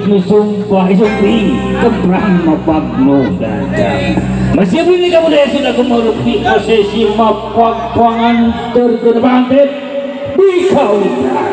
nu sumpah sumping kebrang mapagno dadang. Masih ini kamu deh sudah kemarupi prosesi mapak panganter ke panten di kautan.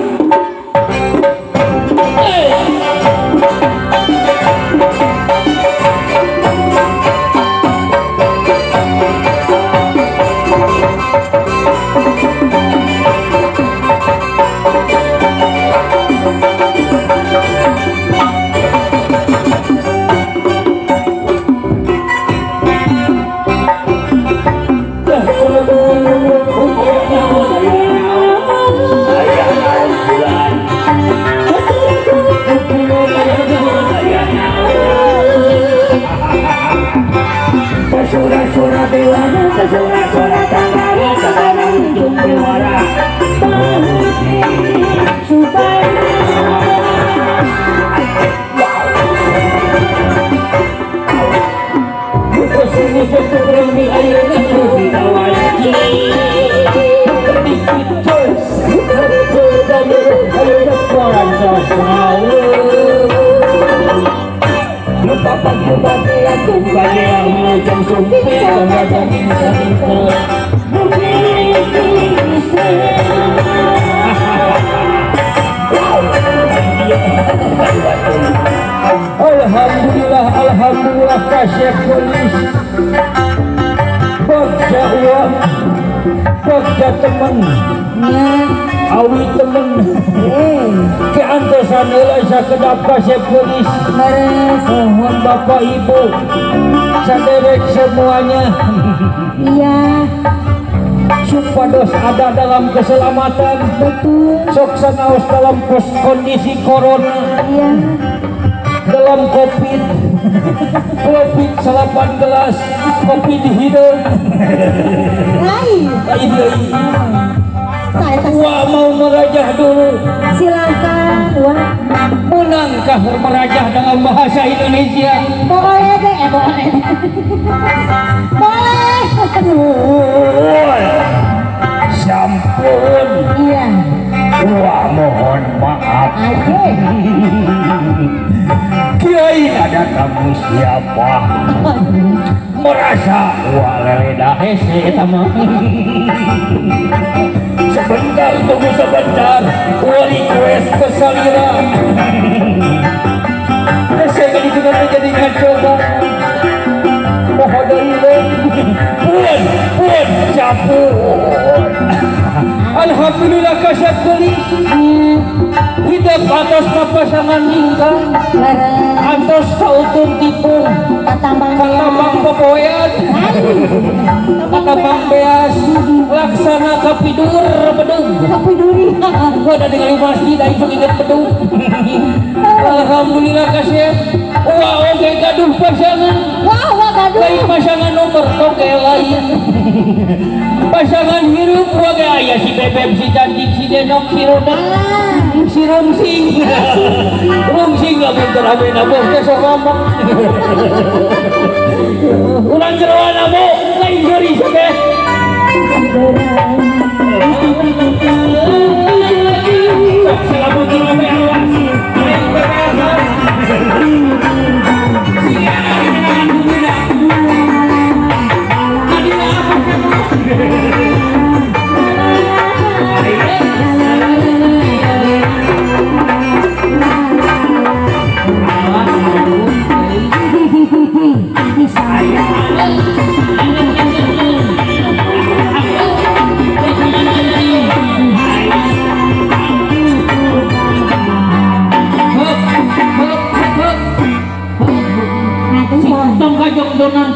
Alhamdulillah, alhamdulillah kasih polis bagja uang, bagja temen, awi temen, keantosan heula sakedap kasih polis. Mohon bapak ibu saderek semuanya, iya, supados ada dalam keselamatan, betul. Sok sanaos dalam kondisi corona, iya, dalam covid, covid 18, covid hidung. Lain, wah mau merajah dulu, silakan. Wah, menangkah merajah dalam bahasa Indonesia? Boleh deh, boleh, boleh. Sampun. Iya. Wah mohon maaf. Kiai ada kamu siapa? Merasa wah leleda hese eta mah. Sebentar tunggu sebentar. Wah request ke salira. Hese ini juga menjadi ngacoba. Mohon deui. Pun pun capun. Alhamdulillah kasat gelis hidup atas papasangan ingkang atas sautung tipung katambang popoyan katambang beas laksana kapidur bedung kapiduri gua ada ningali masjid aing sok inget bedung. Alhamdulillah kasih wah oge gaduh pasangan wah wah gaduh lain pasangan nomor oge lain pasangan hirup oge aya si bebek si cantik si denok si rodak si rungsing rungsing lamun teu rame nabuh teh sok ngomong urang jeroan abu lain seuri teh. Sok teu rame awas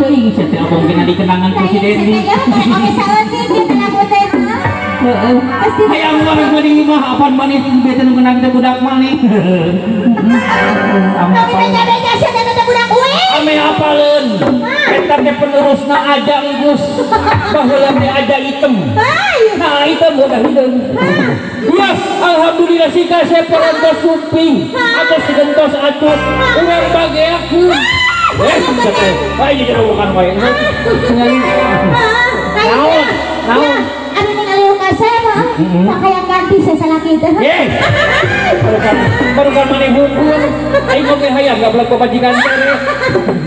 lain bebeasan dikenangan presiden di. Hayang warang mani mah apaan maneh bete nu kenang teh budak maneh. Tapi beja-beja sia teh budak uing. Ame apaleun. Eta teh penerusna aja enggus. Baheula teh aja item. Nah, item udah hideung. Ya, alhamdulillah si kasep parantos suping atos digentos acut urang bageakeun. Ayo jadi bukan wae. Naon? Naon? Anu ningali kasep mah sakayang ganti sasalaki teh. Ye. Barukan maneh hungkul. Aing oge hayang gablek pamajikan teh.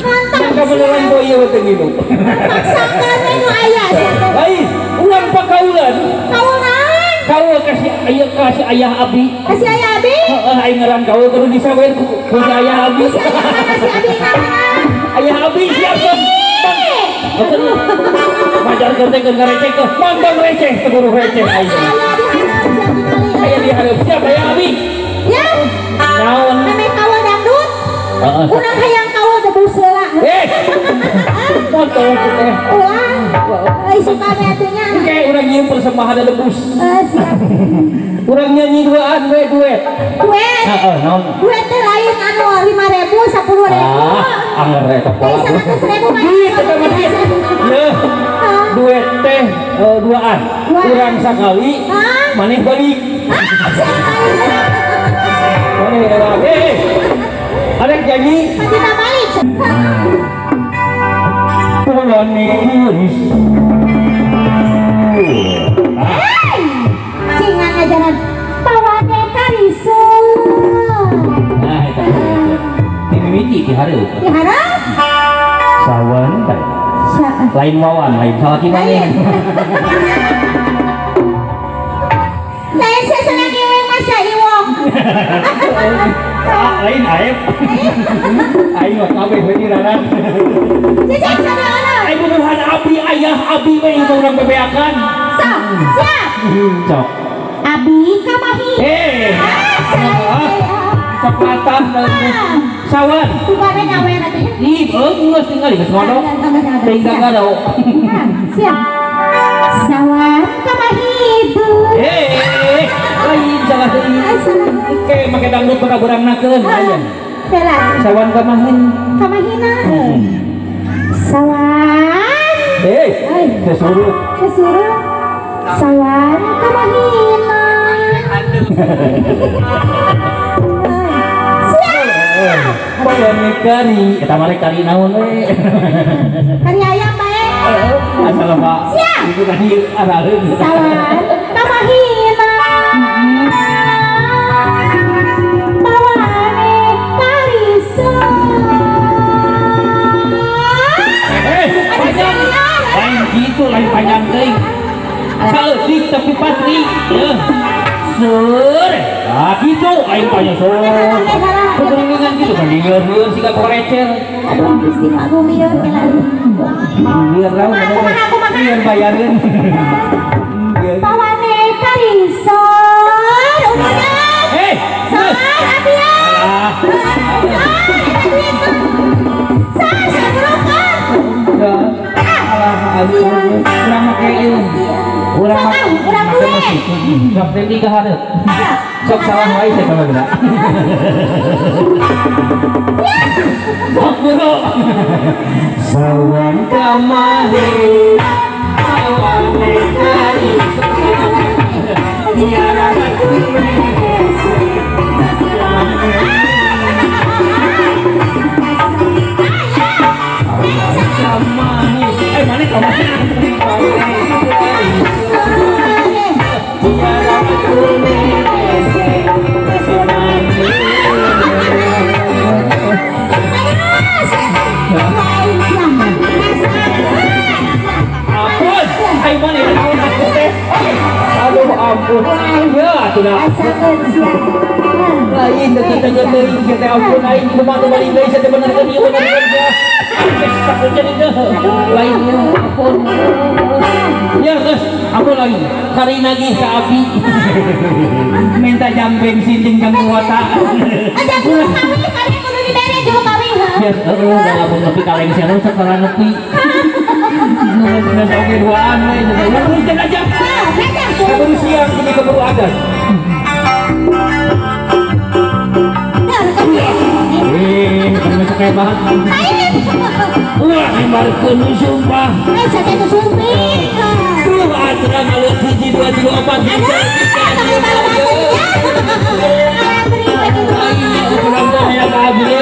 Mantap. Beneran poe ieu teh nginum. Paksakeun we nu aya sia teh. Lain, urang pakaulan. Kaul naon? Kaul kasih aya kasih ayah abi. Kasih ayah abi? Heeh, aing ngaran kaul kudu disawer ku si ayah abi. Si abi ngaran. Ayah abi siap bang. Majarkeun teh keur ngareceh teh, manggang receh teh guru receh aing. Aya di hareup siap ayah abi. Ya. Naon? Memeh kaul dangdut. Heeh. Urang hayang kaul debus heula. Eh. Motor teh. Ulah. Isukan atuh nya. Oke, urang nyium persembahan debus. Siap. Urang nyanyi duaan we duet. Duet. Heeh, naon? Duet teh lain anu 5.000, 10.000. Ah, anger eta pola. 100.000 mah. Duit eta mah duit. Yeuh. Duet teh duaan. Urang sakali, maneh balik. Maneh urang. Eh. Ada nyanyi. Kita balik. Pulane iris. Cingan ajaran pawane kariseun. Nah, eta. Ti mimiti ti hareup. Ti hareup? Sawan teh. Lain wawan, lain salaki maneh. Lain sasalaki we masa iwong. Lain aep. Aing mah kabeh we diraran. Cicing sadayana. Aing bubuhan abi ayah abi we ieu urang bebeakan. Sok, siap. Cok. Abi kamahi. Eh. Sepatah sawan. Sugane nyawer atuh nya. Ih, geus tinggal geus ngodok. Tinggal gado. Siap. Sawan kamahi. Eh, lain salah deui. Oke, make dangdut pakaburangnakeun aya. Sawan kamahin. Kamahina. Sawan. Eh, sesuruh. Sesuruh. Sawan kamahina. Siap. Pawane kari, eta mah kari naon we. Kari ayam bae. Asal Pak. Siap. Itu tadi araleun. Sawan kamahina. Pawane kariseun. Eh, panjang. Lain gitu, lain panjang teuing. Saeutik tapi pasti. Yeuh. Sur. Ah gitu, aing panjang sur. Kegelingan gitu kan lieur-lieur siga korecer. Aduh, Gusti aku lieur kela. Lieur raun. Lieur bayareun. Pawane kariseun. Umurna. Eh, sabar abi ya. Sabar, sabar. Alah, aduh. Urang make ieu. Urang urang duit. Sok teh tiga hareup. Sok salah wae sia mah geura. Sok buru. Sawan kamahi. Pawane kariseun. Tiara kamahi. Eh mana kamahi? Ampun, ayo mana aku teh. Aduh ampun. Ya atuh. Lain dekat-dekat teuing sia teh ampun aing kumaha teu balik deui sia teh benerkeun ieu benerkeun sia. Geus takut jadi teh. Lain ya ampun. Ya geus ampun lain. Kari nagih ka abi. Minta jam bensin jeung jam kuota. Aja kudu kawin, kari kudu dibere juru kawin. Ya heueuh da lamun nepi ka lengser sakola nepi. Geus oge duaan we teruskeun aja. Keburu siang ini keburu adan. Eh, kan kayak banget. Wah, ngembarkeun sumpah. Eh, saja itu sumpih. Duh, atuh ngaleut 1 2 3 4 5. Urang teh hayang ka abdi.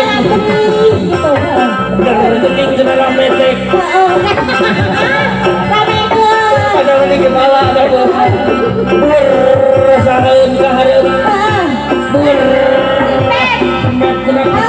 Geuning cenah rame teh. Padahal ini kepala ada ber sareun ka hareup. Ber. Semet.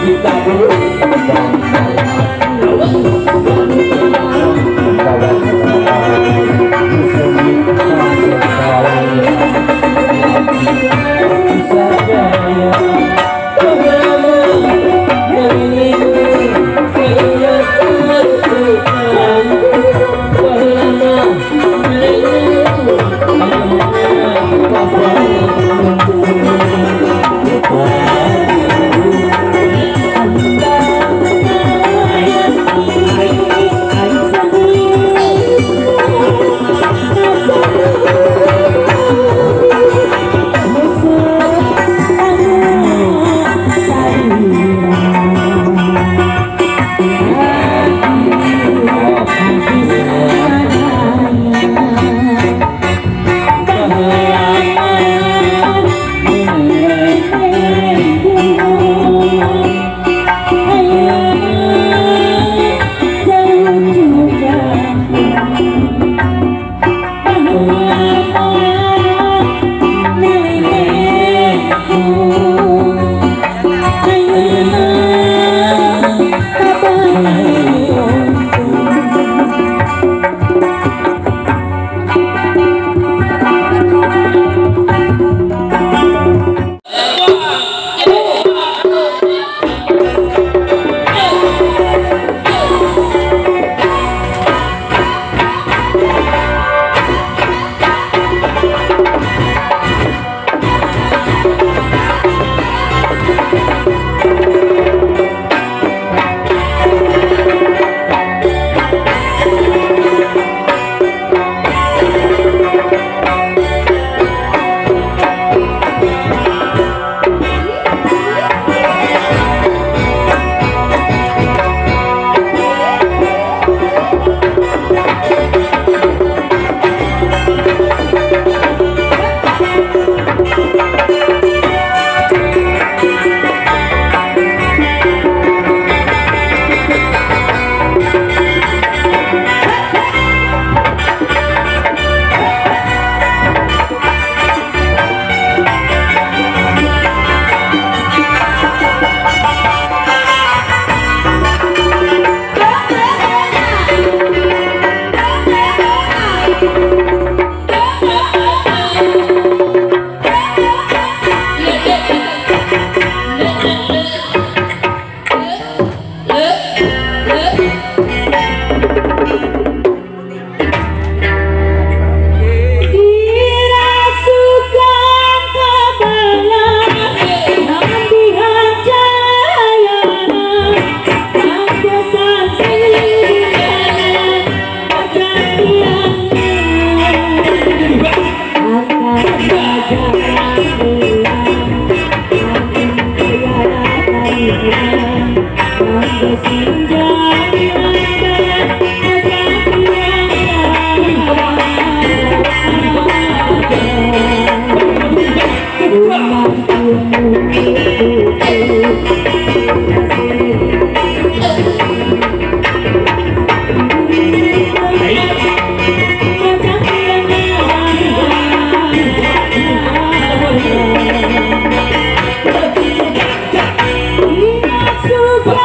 Kita Suka.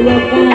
Hoyong